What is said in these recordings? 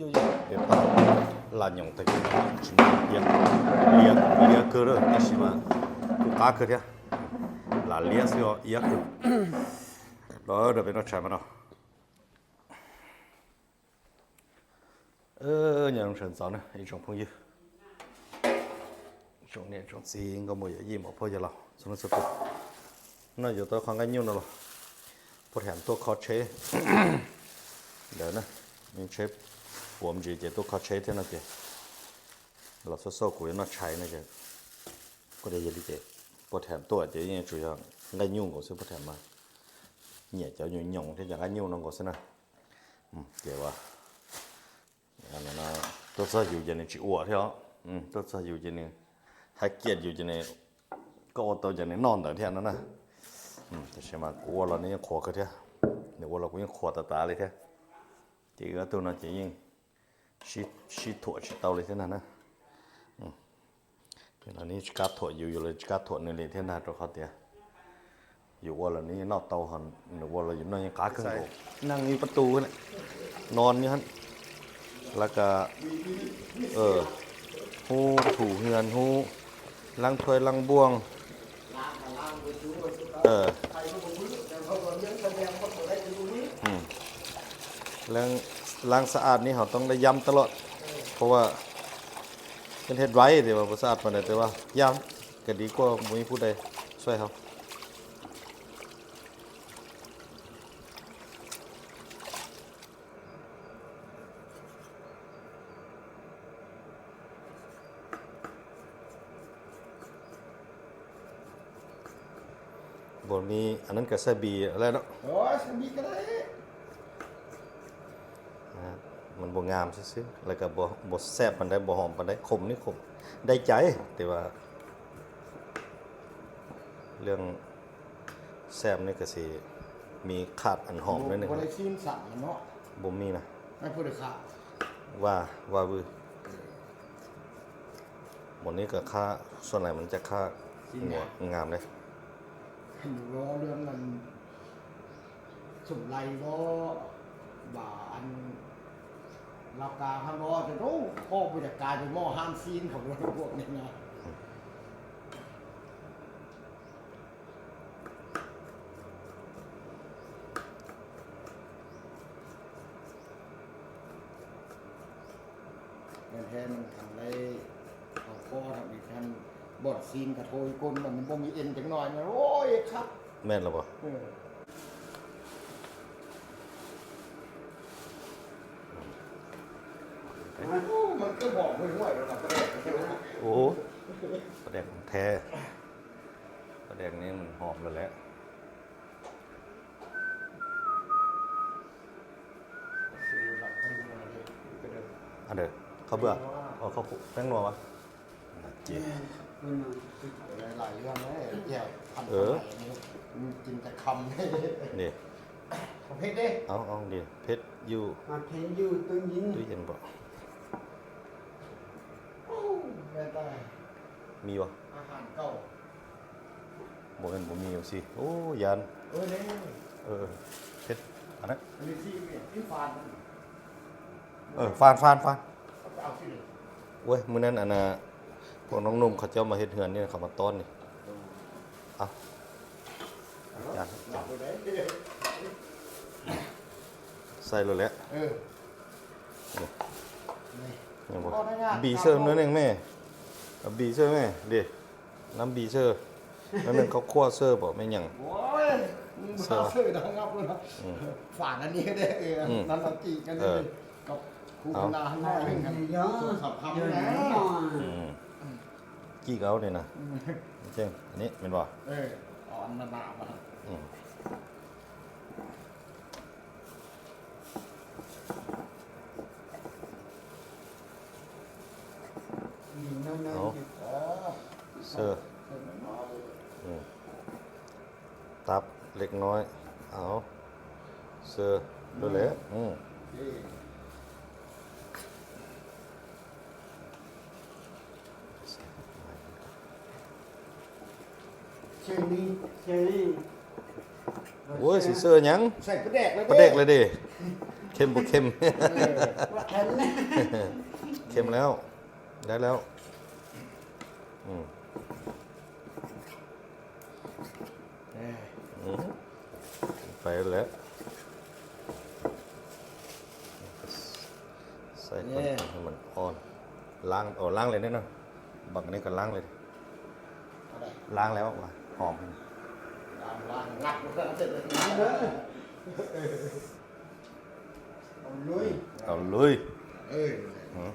Peb pab lam nyoos tag kis tsis muaj liab, liab, liab kawg lawm tab sis mas kuj qab kawg thiab. Lam liab xwb os, iab kawg. Los rau peb noj tshais mas no. Nyob zoo sawv ntxov na ib tsoom phooj ywg, tsoom niam tsoom txiv, nkauj muam yawm yij, muam phauj yawg laus txhua leej txhua tus. No yuav tau qhov nqaij nyuj no los puag tham tuaj kho tsheb ntawd na, tsheb puav ntsis ces tuaj kho tsheb thiab no ces los xauj xauj kuv yuav noj tshais no ces kuj yog li ces puag tham tuaj ces yeej tsuas yog nqaij nyuj nkaus xwb, puag tham mas nyiam cov nyoos nyoos thiab cov nqaij nyuj no nkaus xwb na. Ces tuaj txog yus ces nws tsis ua thiab os, tuaj txog yus ces nws hais kiag yus ces nws, koj ua tau ces nws noj ntawd thiab no na. Tab sis mas kuv ua los nws yeej qhuas kawg thiab, nws ua los kuv yeej qhuas tas tas li thiab. Ces wb ob tug no ces yeej sib thuam tsis tau li thiab ntag na. Nws tsis kam thuam yus, yus los tsis kam thuam nws li thiab ntag, rau qhov tias yus ua los nws yeej noj tau, nws ua los yus noj yeej qab kawg nkaus. Neeg ib pab tug no, lawv ka hu thum hwj hu lab thuaj lab npuaj. Lab xa aj ni ho toob lab yam tas lod,เพราะว่า trên thế giới thì mà xa aj pa ntawd tas yam, cái đi qua một phút đây xoay không. Bos mi annan kas xa bis lawm no. มันบ่งามซื่อๆ แล้วก็บ่แซ่บปานใด บ่หอมปานใด ขมนี่ขม ได้ใจ แต่ว่า เรื่องแซ่บนี่ก็สิมีขาดอันหอมนิดนึง บ่ได้ซีนสั่นเนาะ บ่มีนะ ไม่พูดเลยครับ ว่า ว่าวือ หมดนี้ก็ค่า ส่วนไหนมันจะค่า ซีน หัว นะ งามเลย เห็นว่าเรื่องมัน สมไรก็ว่าอัน ลาวกลางครับ เพราะว่าจะโอ้พ่อผู้จัดการเป็นหม้อห้ามซีนของพวกนี้นะ แทนมันทำได้เอาข้อทำอีกท่านบ่อนซีนกระโทยก้นมันบ่มีเอ็นจังหน่อยนะ โอ้ยครับ แม่นแล้วบ่ เออ มันก็บอกห่วยๆแล้วนะ โอ้ ปลาแดกของแท้ ปลาแดกนี่มันหอมแล้วแหละ อันเดียวข้าวเบื่อ เอาข้าวคลุกแป้งนัววะ เจ หลายๆเรื่องนะแจ่วพันธุ์ เออ สมัยนี้ มันกินแต่คำ นี่ เอาเผ็ดดิ เอา เอาดิ เผ็ดอยู่ มาเผ็ดอยู่ ตู้เย็น ตู้เย็นบ่ โอ้ แม่ตาย มีวะ อาหารเก่า บ่แม่นบ่มีจังซี่ โอ้ ย่าน เออ นี่ เออ เผ็ด อันนั้น อันนี้ที่ที่ฟาน เออ ฟาน ฟาน ฟาน เอาไปเอาที่ไหน โอ้ย มื้อนั้นอันน่ะ พวกน้องหนุ่มเขาเจ้ามาเฮ็ดเฮือนนี่ เขามาต้อนนี่ เอา จาน จาน ใส่เลยแหละ เออ นี่ นี่บ่ ก็ได้นะ บีเซอร์น้อยหนึ่งแม่ เอาบีเซอร์แม่ ดิ น้ำบีเซอร์ น้อยหนึ่ง ข้าวคั่วเซอร์บ่ แม่นหยัง โอ้ย มึง เซอร์ บ้าเซอร์ดังงับเลยนะ อืม ฝานอันนี้ก็ได้ เออ อืม นั้นเราจีกัน เออ นี่ กับครู เอา พนาข้างนอกนี่กัน เดี๋ยว สองสามคำนะ เดี๋ยว อืม จีกเอาเนี่ยนะ อืม เจ้ง อันนี้แม่นบ่ เออ เอาอันหนาๆมา อืม เอา เซอร์ อืม ตับเล็กน้อย เอา เซอร์ ด้วยแหละ อืม เซอร์นี่ เซอร์นี่ โอ้ย สิเซอร์หยัง ใส่ปลาแดกเลย ปลาแดกเลยดิ เข้มบ่เข้ม เข้มแล้ว ได้แล้ว อืม อืม ไปแล้ว ใส่ก่อน เนี่ย ให้มันอ่อน ล้าง เอาล้างเลยเนี่ยเนาะ บักอันนี้ก็ล้างเลย ล้างแล้วว่ะ หอม ล้าง ล้าง งัด เอาลุย เอาลุย เออ อืม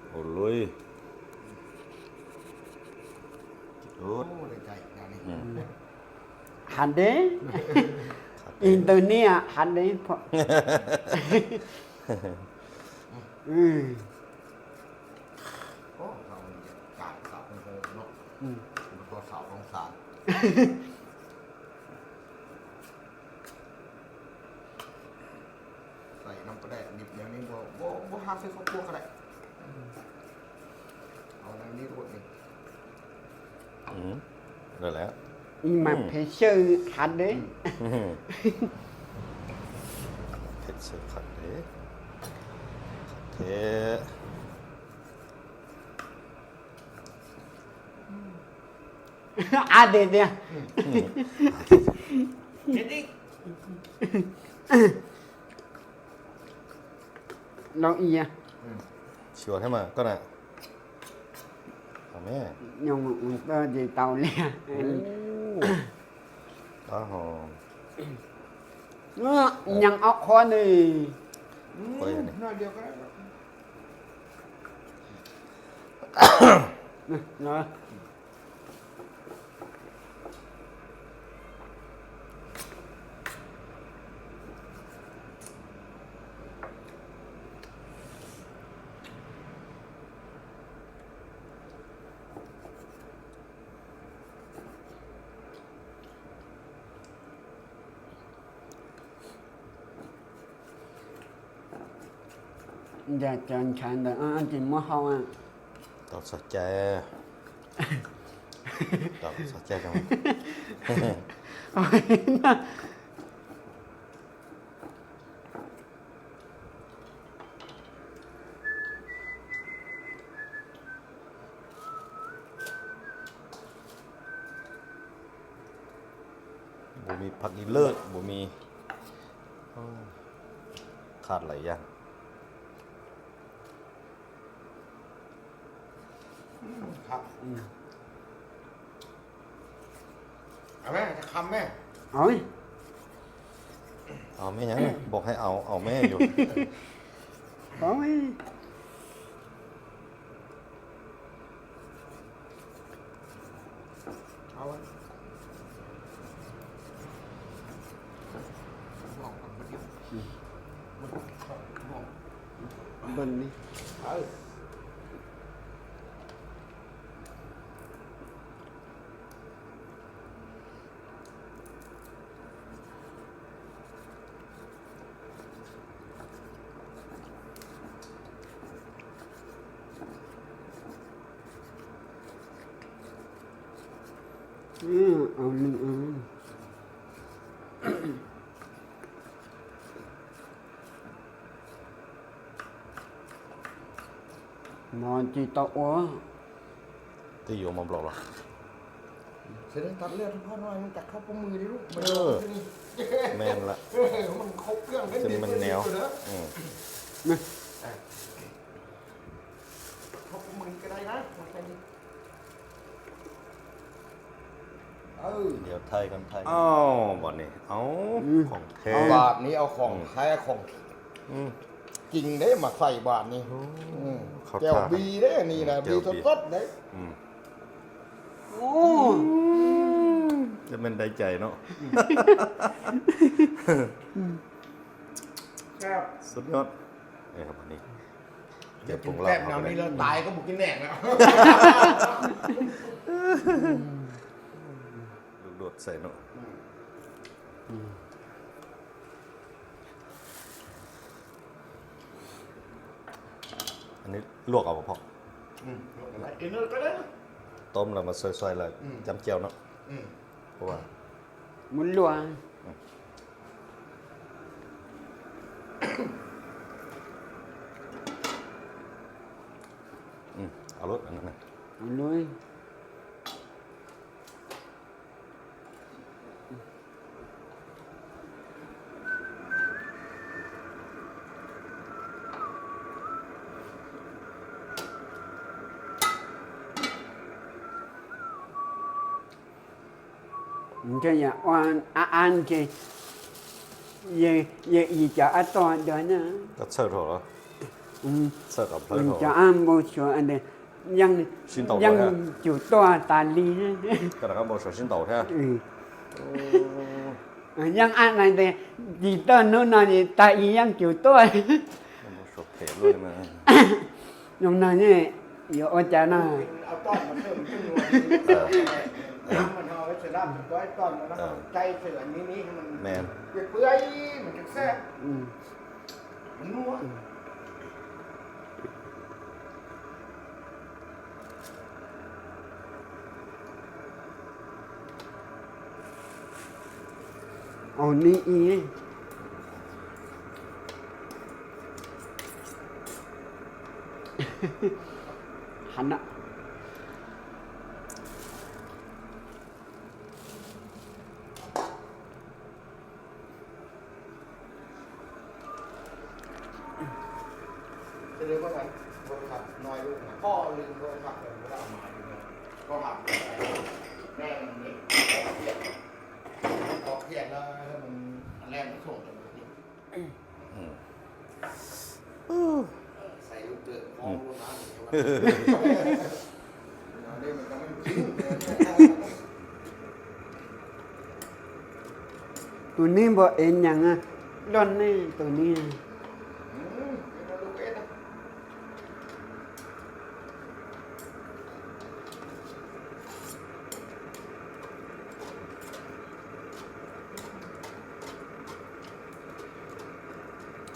เอาลุย จุด โอ้ ได้ใจงานนี้ อืม หันเด้ อินเตอร์เนียหันเด้ อืม โอ้ เราเนี่ยการสาวโฮมเนาะ อืม มันก็สาวต้องสาร ใส่น้ำปลาแดกดิบอย่างนี้บ่ บ่ บ่หาซื้อข้าวคั่วก็ได้ เอาแนวนี้โลดนี่ อืม นั่นแหละ อีหม่ำเผ็ดเชอร์ขัดเด้ อืม เผ็ดเชอร์ขัดเด้ เท อาเด็ดเนี่ย อืม เด็ดอีก เราเอีย อืม ชวนให้มาก็นะ เอาแม่ ยองอุ่นเตอร์เดตาเลย โอ้ ปลาหอม เออ ยังเอาคอหนึ่ง คอยอันนี้ หน่อยเดียวก็ได้ นะ Ntawm cov ntshav ntawd tsis muab hau, tau txog cai, tau txog cai. Bua mi phaj i lawm, bua mi khaj lawm yag. Ov, ov me nyab, npaum hais ov, ov me yus. Mov tsis tau ua. Twb yuav mov nplaum los. เออ แม่นละ จนมันเหนียว อืม เดี๋ยวไทยกันไทย อ้าว บาดนี้ เอา อืม ของแท้ บาดนี้เอาของแท้ ของ อืม จริงเด้มาใส่บาดนี้ อืม แจ่วบีเด้นี่นะ แจ่วบี บีสดๆเด้ อืม โอ้ จะเป็นได้ใจเนาะ แซ่บ สุดยอด นี่ครับ วันนี้ เดี๋ยวปรุงลาบ แซ่บแนวนี้แล้วตายก็บุกกินแหนกแล้ว ลูกโดดใส่เนาะ อันนี้ลวกเอาเปล่าพ่อ อืม ลวกอะไร กินเลยก็ได้นะ ต้มแล้วมาซอยๆแล้ว อืม จ้ำแจ่วเนาะ อืม เพราะว่า มันลวก อืม เ Ua lub, ua lub. Ntshe yog ua ab ab ntshe yog ib cov ab toj dua na. Txhawj dhau los? Txhawj qhov plawv dhau. Cov ab npau suav yeej, yeej cug tuaj tas li. Koj rov qab npau suav sib ntaus thiab. Yeej ab na, tis toj hnub no es tag ib yeej cug tuaj. Zoo no ne, yuav ua cas no? Au ni i. Hana. Tus neb npau ev nyees, loj nej tus neb.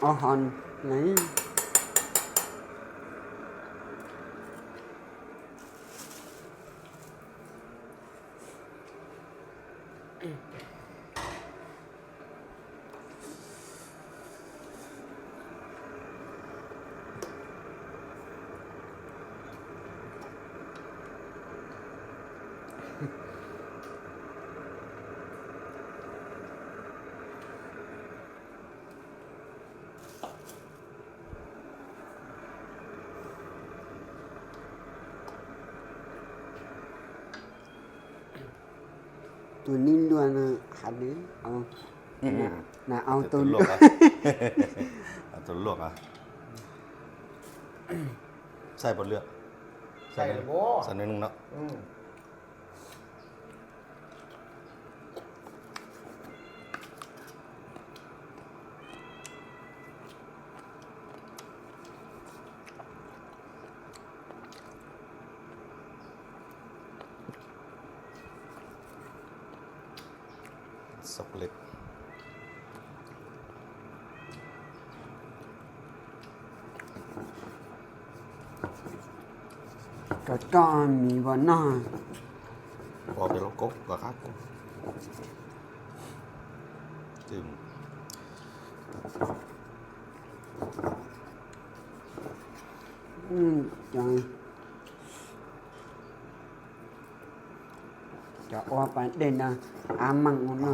Ob hov na. Tus neb luaj no, hais li, na au tus luaj. Tus luaj a. Xaij puas luaj? Xaij neb no. Sọc lịt. Cov toj mis vas noj. Pov pem lauj kaub kom qab. Cov ua pas dej no, av meej ua no.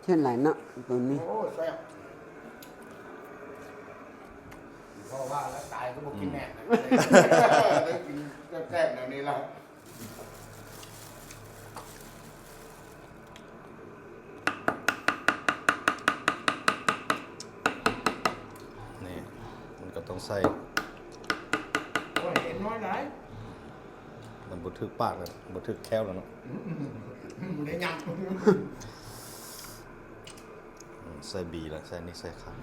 Thiaj lais no, tus ni. Kom tau xaij. Npus thwj paj, npus thwj khéo lawm no. Xaij npis lawm, xaij nej xaij qhab.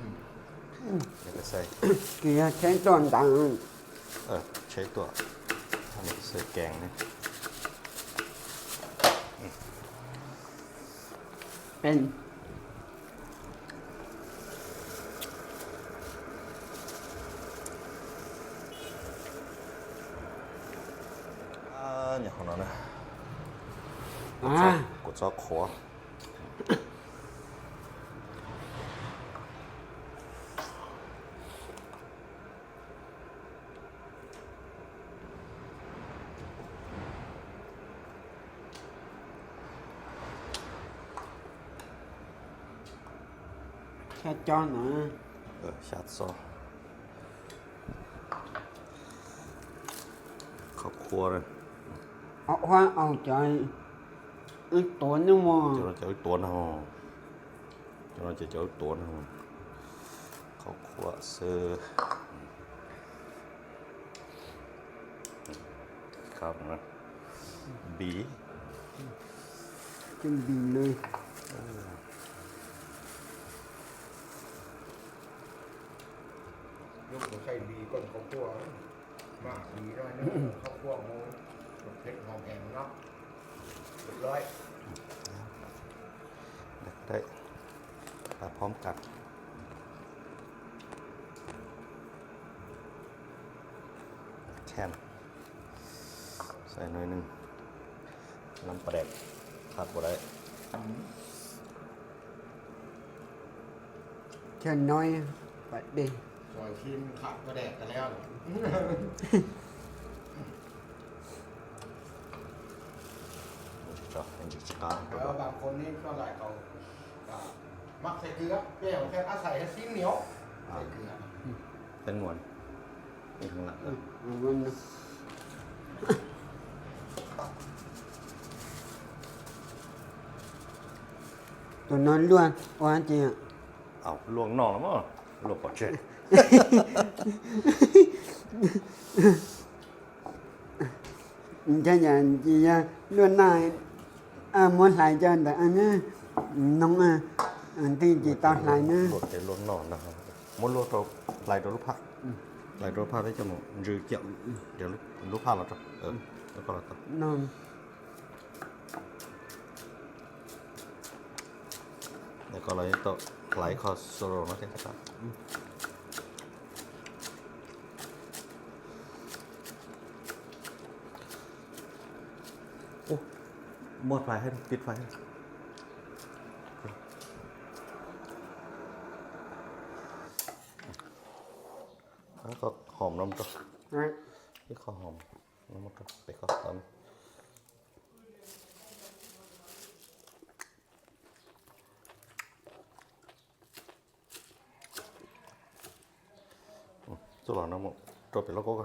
Kis yog tsheb tuaj ntawd. Tsheb tuaj. Xaij kees ne. Nyuam qhuav no na, kuv txob qhuav. Xya txob no. Xya txob. Qhov qhua. Qhov qhua au cov wb tuav no mog. Cov no cov wb tuav no. Cov no ces cov wb tuav no. Qhov qhua xwb. Npis. Npis no. Lub kuv xaij npis koj qhov qhua, mas npis no, qhov qhua mus, tus phem hom heem no. Loj. Pab phob kas. Khem. Xaij nws nws. Nab pas dej, qhab pas dej. Khem no pas dej. Bang kon neb tso lais kom, a, maj xaij kws, peb hov thab ab xaij hab xib nios, xaij kws. Teeb nuas. Tus no luaj ua tias. Luaj noj los mas, luaj pov tseg. Ntshai yam yog luaj noj, muab hlais coj ntawm noo, tej tsis tau hlais na. Luaj tes luaj noj no, muab luaj rau, hlais rau lub phaj, hlais rau lub phaj peb coj mus ntsw ciam, lub phaj los rau, koj los tau. Koj los tau hlais kho soro no thiab. Muab hlais, pib hlais. Koj hom no rau, ib qho hom no rau pem koj. Txuj los no mus rau pem lauj kaub ko.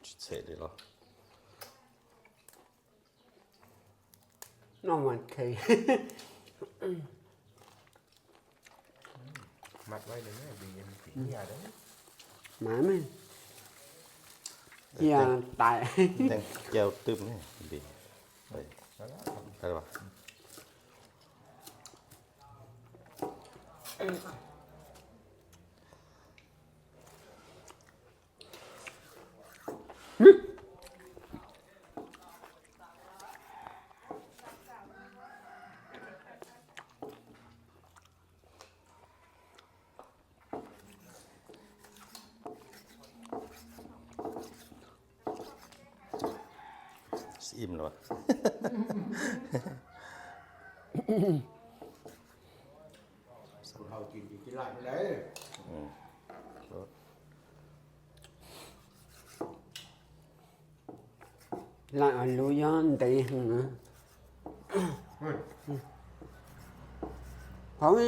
Tsis txhem li los. Noj mas khe. Mas cia tais. Cia twb npis. Im los. Laj lub yob ntev heev na. Hov,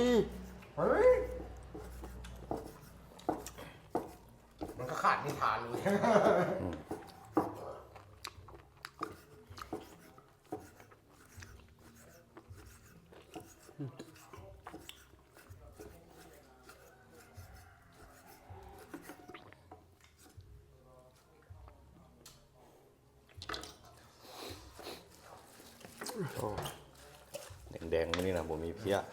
Deev deev li no puas muaj phiaj?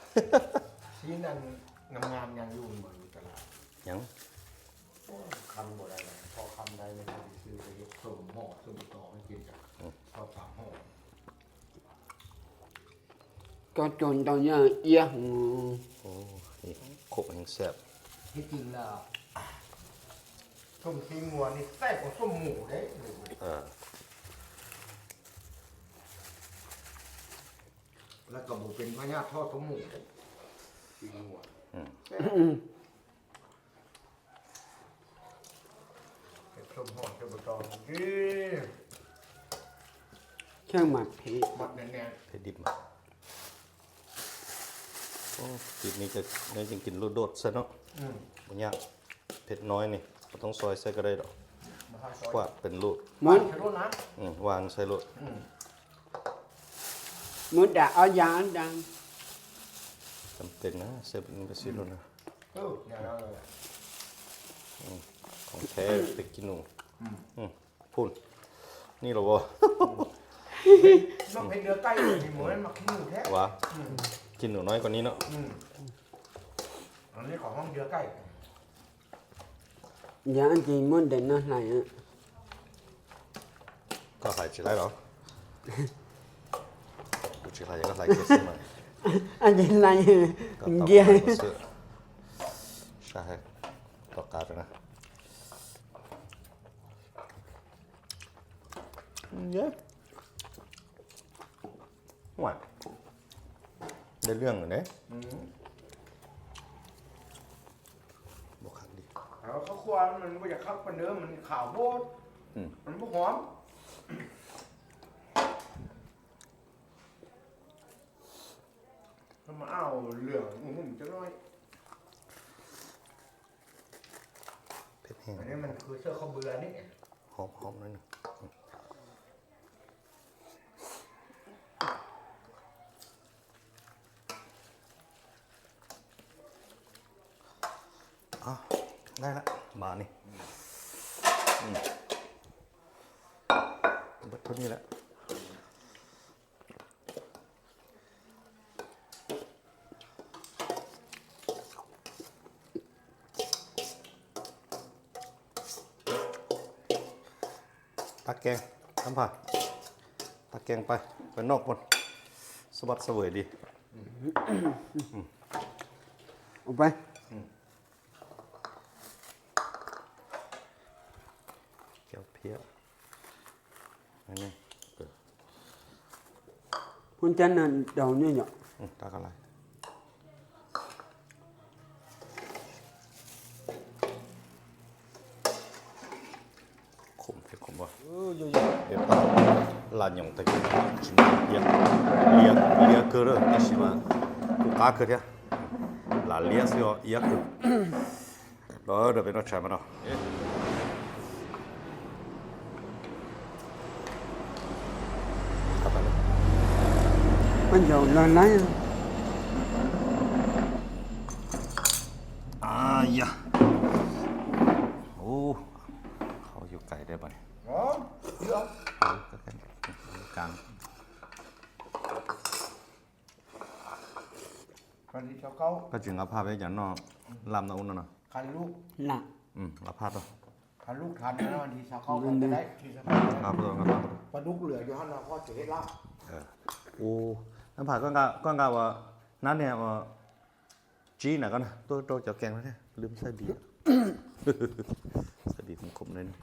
Yeej. Cov cua ntau yog iab heev. Ov, khum heev xwb. Jis txwg las, txooj xib muas ni xaij puas xuaj mus deb. Lawv kom mus pes phaj nyaj thoj xuaj mus deb. Cheej mas phem. Phem dib mas. Ov, thib no ces nws yeej kis luj doj xwb no. Ua nyab phem no ni, toob xoi xwb ko dai los. Kuaj pes luj. Muab, ua xwb luj. Muab dam ob yav dam. Tam pes na, xwb pes luj na. Khoom thev pem kis nus. Phun ni los ua. Ua, kis nus no ib ko ni no. Yog ces muab ntawm no hlais. Koj hlais tsis laib los? Kuv tsis hlais, koj hlais kiag xwb mas. Ces hlais nkiag. Sab heev, tom qab rau na. Dej lwj ne. Khab qhuav mas kuj yog khab pes ntawd mas kham huab, mas muab huam. Mas au lwj mus cov no. Phem heev. Hom hom no. Laib lawm, npam ni. Npam thoob ni lawm. Tag kees, tab phaj. Tag kees pais, pais noj pon, xab vaj xab vwm li. Cov phiab. Phooj cab no daus ne yom. Khum thiab khum ua. Peb pab laj nyoos tag kis tsis muaj liab, liab kawg lawm tab sis mas kuj qab kawg thiab. Lam liab xwb os, iab kawg. Los rau peb noj tshais mas no. Pab ncaus lawg lawm. Ub, qhov yus kais dej pas. Koj tsis nqa phaj peb cov noj laj ntau ub no no. Nqa phaj rau. Nqa phaj rau. Ub, nab phaj koj nqa ua nab niag ua tsib na koj na, tuaj rau cov kees no thiab lwm txhais dis. Txhais dis khum khum li.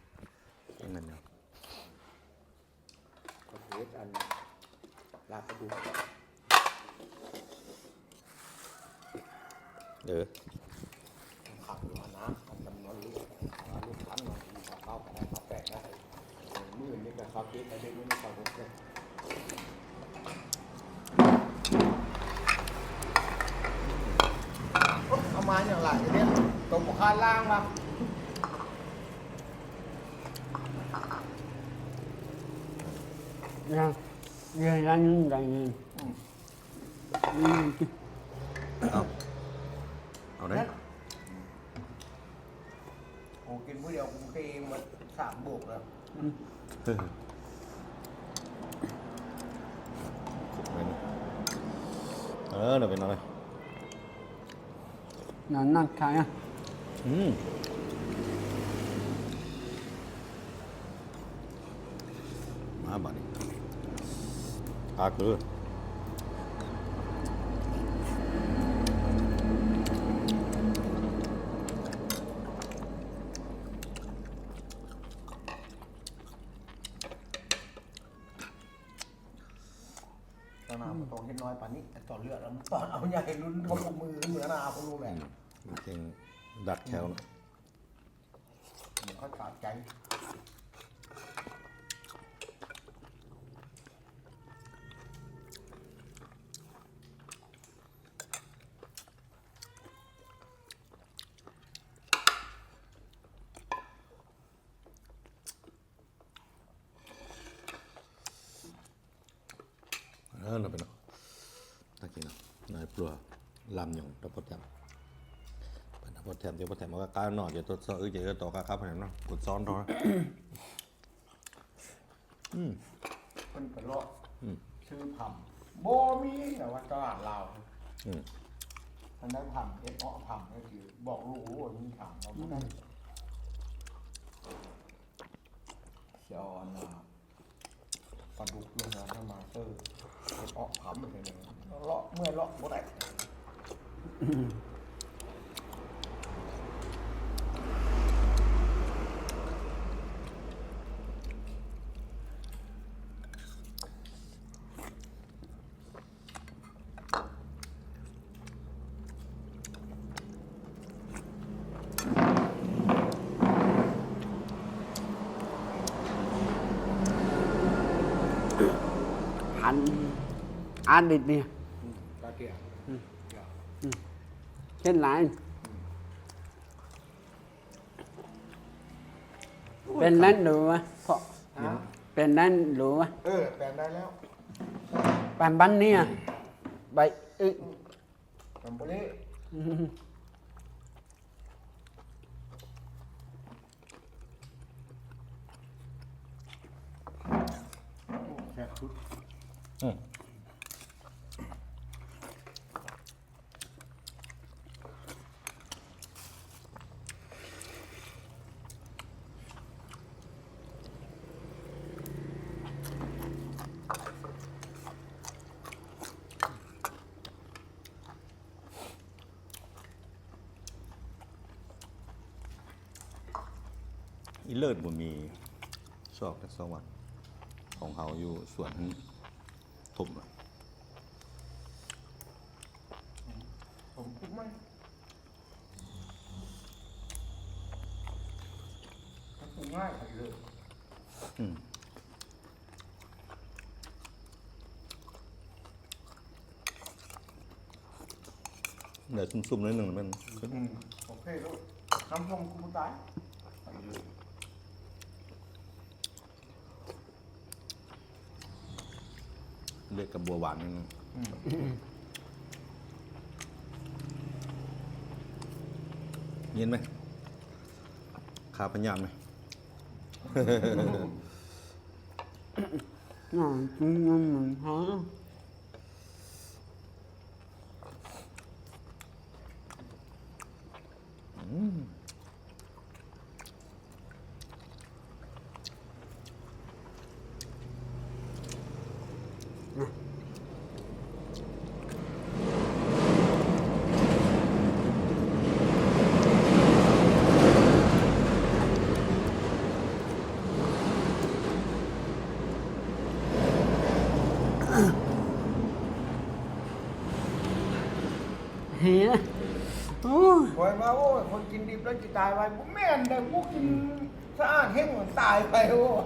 Kuv kis phub dias kuv nqi mas xam npaum lawm. Noj tshais. Qab kwv. Pam nim tom lwm tom au nyaj lub nrog kuv mus na, kuv lub lawm. Dak chao no. Mus koj txav caiv. Pluag lam nyoos rau poj them. Poj them ces poj them ua qab qab no ces tuaj txog wb ces wb tau qab qab poj them no kuv txob nrog. Xwb pham npo mis ua tso Laus. Thaum ntawd pham ib ob pham no ces npom lus ua ib pham no. Xyov na, pom dub pluag no mas xwb, ib ob pham los muaj los ua dai. Ăn, ăn đi đi. Trên lái. Pes nab luv, pes nab luv. Pab npab niaj, bảy. Ib lawm puas mis soj kas xov vas, khoom haus yus xuam thum lawm. Ntawm xum xum li nws. Liaj ka bua vas. Nyiam me, kha pha nyam me. Ua mas ua, koj kiv dib lawv tsis tas vas, kuv me ntawd kuv kiv xab heev mus tas vas ua.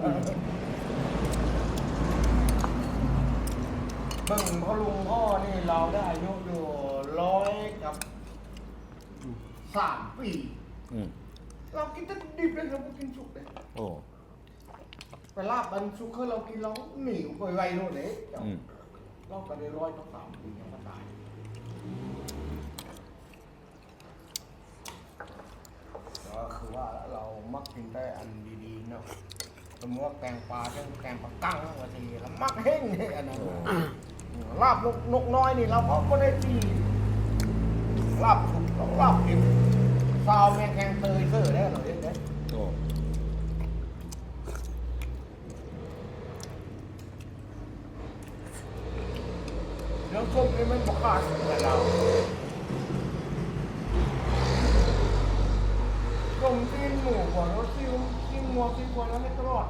Peb npauj lug noj ne, laus lawm, ayu yus lawm, xam pis, laus kiv tib dib lawv kuv kiv ntsuj. Peb laj peb ntsuj khawb laus kiv laus nim ua koj vais lug ne. Laus koj dib lawm tau xam pis nyob tas. Khwv vas laus mab kiv teb ăn đi đi no, lawv muab kees pas, kees pas qeej los sis lawv mab heev. Laj nub no ne laus qhov muaj dej txiv, laj txhum laus laj kiv, xaus me kees tw xwb los yog. Nyob txog li me npam qaj laus, koj tij mus kom lawv tij, tij muag tij kua lawv nej tau los.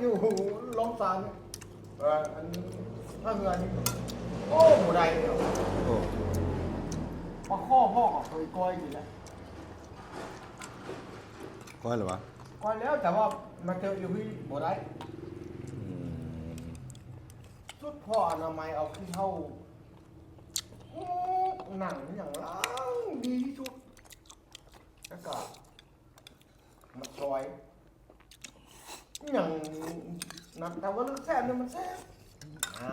อยู่ล้องซานเนี่ย เออ อันนี้ ถ้าเฮือนี่ โอ้ บ่ได้แล้ว โอ้ ปลาข้อพ่อก็เคยก้อยอยู่แล้ว ก้อยเหรอวะ ก้อยแล้ว แต่ว่ามาเจออยู่ที่บ่ได้ อืม สุดพ่ออนามัยเอาขี้เถ้า หนังอย่างล่างดีที่สุด แล้วก็ มาซอย อย่างนั้น แต่ว่าเรื่องแซ่บเนี่ยมันแซ่บ อ่า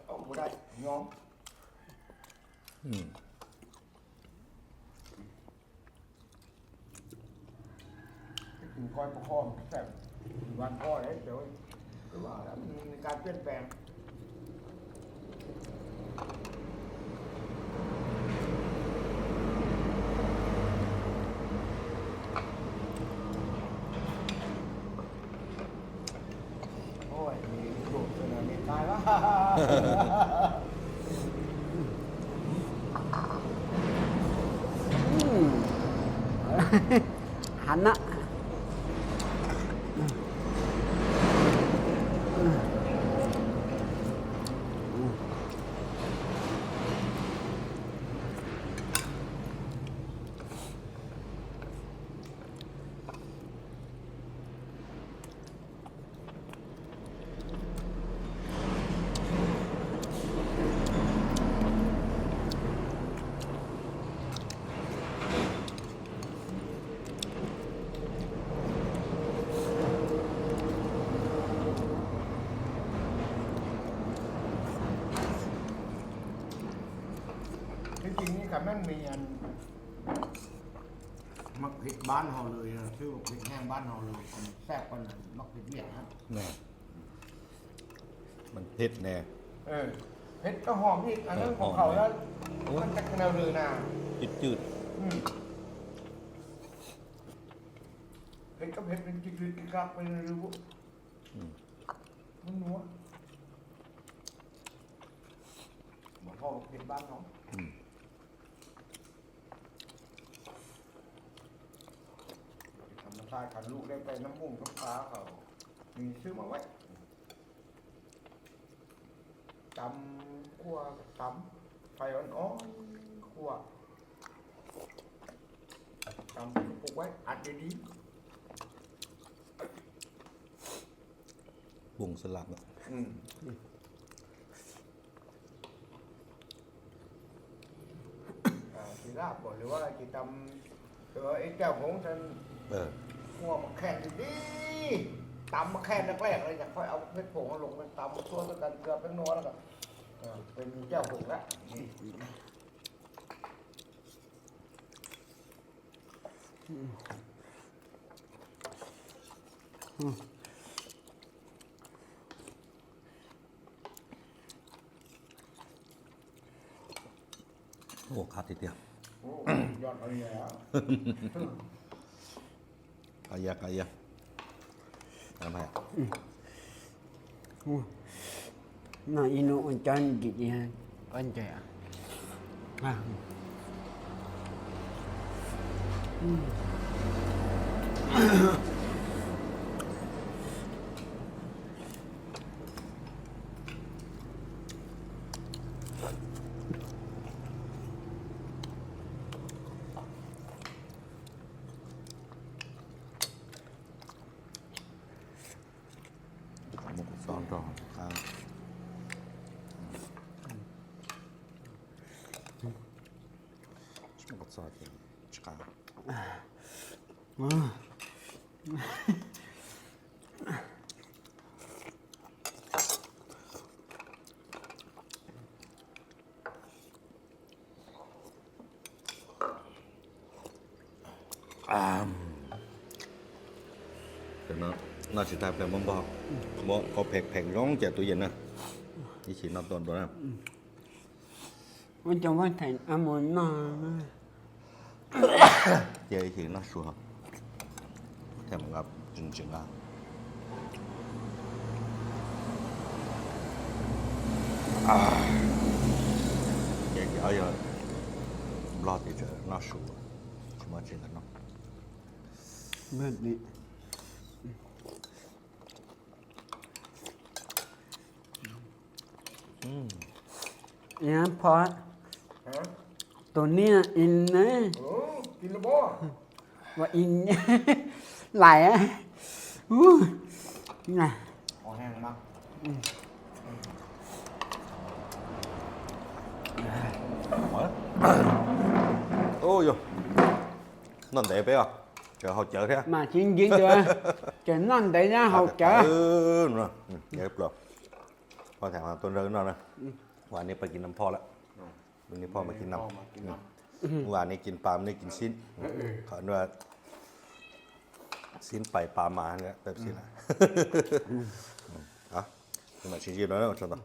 เอาบ่ได้ ยอม อืม กินก้อยปลาข้อมันแซ่บ วันพ่อเลย เดี๋ยว คือว่าแล้วมันมีการเปลี่ยนแปลง โอ้ย มีลูกเสนอเมตตาแล้ว หันนะ ที่จริงนี่ก็แม่งมีอัน หมักเผ็ดบ้านเราเลยนะ ชื่อหมักเผ็ดแห้งบ้านเราเลย มันแซ่บกว่านั้น หมักเผ็ดเวียดนะ แน่ มันเผ็ดแน่ เออ เผ็ดก็หอมอีก อันนั้น เออ ของเขา หอมเลย แล้ว โอ้ย มันจะแนวเลยนะ จืดๆ อืม เผ็ดก็เผ็ด เป็นจืดๆ กักๆ ไปเลย อืม มันนัว บอกพ่อเผ็ดบ้านเขา อืม ธรรมชาติ คันลูกได้ไปน้ำมุ่งน้ำปลาเขา มีซื้อมาไว้ ตำ คั่ว ตำ ไฟอ่อนๆ คั่ว ตำ ปลูกไว้ อัดดีๆ บ่งสลับอ่ะ อืม อ่า สิลาบบ่ หรือว่าสิตำ เออ ไอ้แจ่วผงฉัน เออ คั่วหมากแข้งดีๆ ตำหมากแข้งแรกๆ เลย จะค่อยเอาเผ็ดผงลงไปตำซั่วด้วยกัน เกลือแป้งนัวแล้วก็ เออ เป็นแจ่วผงละ นี่ โอ้ ขาดทีเดียว โอ้ ยอดเขาเลยอะ เอาเยอะ เอาเยอะ น้ำไปอ่ะ Ua, no ib hnub ua cov ntsim ntsim, koj ntsia. Muab kua txob nrog qab. Tsis muaj kua txob ces tsis qab. Noj tsis tag pliag muab npog, muab qau phem phem zoo cia tub yees na. Ib chim noj tuaj dua na. Ua cov vaj theem a mus noj. Cia ib chim noj su, them nqa tsis nqa. Ces cov yog Nplog tim tseem noj su, tsis muaj tsis ntawd noj. Phom, tus niag in ne, ua in lais. Noj ntev peb os, tseem haus cawv thiab. Mas tsis nci tus, tseem noj ntev thiab haus cawv. Ua tham tuaj nrog noj na. Ua nej pab kis noj phoj lawm. Ua nej phoj mas kis noj. Ua nej kis pas nej kis xib. Qhov xib pais pas mas peb xib na. Mam sib ntsib dua na.